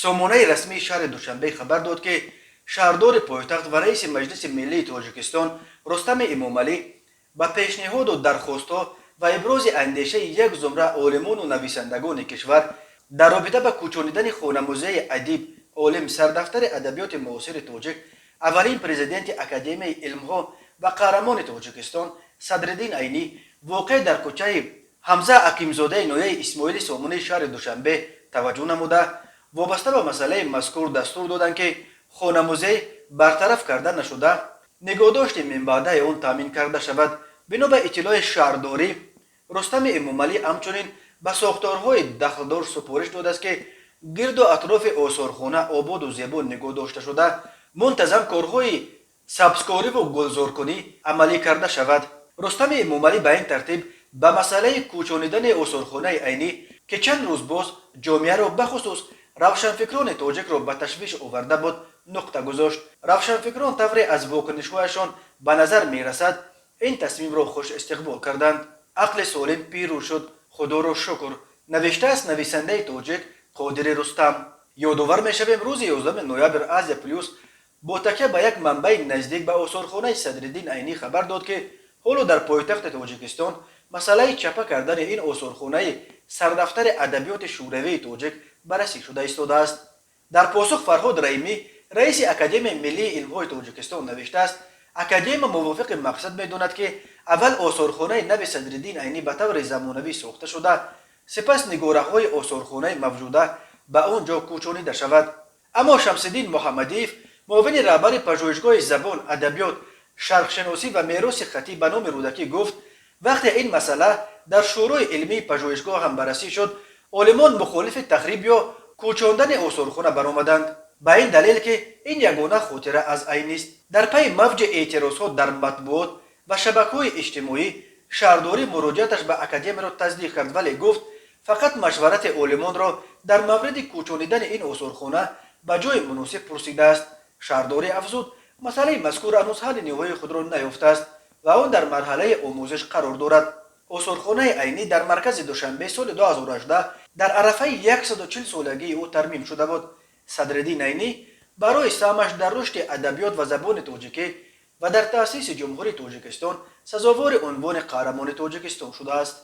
Сомонаи расмии шаҳри Душанбе хабар дод, ки шаҳрдори пойтахт ва раиси Маҷлиси миллии Тоҷикистон Рустами Эмомалӣ ба пешниҳоду дархостҳо ва ибрози андешаи як зумра олимону нависандагони кишвар дар робита ба кӯчонидани хонамузеи адиб, олим, сардафтари адабиёти муосири тоҷик, аввалин президенти Академияи илмҳо ва қаҳрамони Тоҷикистон Садриддин Айнӣ, воқеъ дар кӯчаи Ҳамза Акимзодаи ноҳияи Исмоили Сомонии шаҳри Душанбе таваҷҷӯҳ намуда, вобаста ба масъалаи мазкур дастур доданд, ки хонамузей бартараф карда нашуда, нигоҳдошти минбаъдаи он таъмин карда шавад. Бино ба иттилои шаҳрдорӣ, Рустами Эмомалӣ ҳамчунин ба сохторҳои дахлдор супориш додааст, ки гирду атрофи осорхона ободу зебо нигоҳ дошта шуда, мунтазам корҳои сабзкориву гулзоркунӣ амалӣ карда шавад. Рустами Эмомалӣ ба ин тартиб ба масъалаи кӯчонидани осорхонаи Айнӣ, ки чанд рӯз боз ҷомеаро, бахусус равшанфикрони тоҷикро ба ташвиш оварда буд, нуқта гузошт. Равшанфикрон, тавре аз вокунишҳояшон ба назар мерасад, ин тасмимро хуш истиқбол карданд. «Ақли солим пирӯз шуд, Худоро шукр», навиштааст нависандаи тоҷик Қодири Рустам. Ёдовар мешавем, рӯзи 11 ноябр Азия Плюс бо такя ба як манбаи наздик ба осорхонаи Садриддин Айнӣ хабар дод, ки ҳоло дар пойтахти Тоҷикистон масъалаи чапа кардани ин осорхонаи сардафтари адабиёти шӯравии тоҷик баррасӣ шуда истодааст. Дар посух Фарҳод Раимӣ, раиси Академияи миллии илмҳои Тоҷикистон, навиштааст: «Академия мувофиқи мақсад медонад, ки аввал осорхонаи нави Садриддин Айнӣ ба таври замонавӣ сохта шуда, сипас нигораҳои осорхонаи мавҷуда ба он ҷо кӯчонида шавад». Аммо Шамсиддин Муҳаммадиев, муовини раҳбари Пажӯҳишгоҳи забон, адабиёт, шарқшиносӣ ва мероси хаттӣ ба номи Рӯдакӣ, гуфт, вақте ин масъала дар шӯрои илмии пажӯҳишгоҳ ҳам баррасӣ шуд, олимон мухолифи тахриб ё кӯчондани осорхона баромаданд, ба ин далел, ки ин ягона хотира аз Айнист. Дар пайи мавҷи эътирозҳо дар матбуот ва шабакаҳои иҷтимоӣ шаҳрдорӣ муроҷиаташ ба академияро тасдиқ кард, вале гуфт, фақат машварати олимонро дар мавриди кӯчонидани ин осорхона ба ҷои муносиб пурсидааст. Шаҳрдорӣ афзуд, масъалаи мазкур ҳанӯз ҳалли ниҳоии худро наёфтааст ва он дар марҳалаи омӯзиш қарор дорад. Осорхонаи Айнӣ дар маркази Душанбе соли 2018 дар арафаи 140 солагии ӯ тармим шуда буд. Садриддин Айнӣ барои саҳмаш дар рушди адабиёт ва забони тоҷикӣ ва дар таъсиси Ҷумҳурии Тоҷикистон сазовори унвони Қаҳрамони Тоҷикистон шудааст.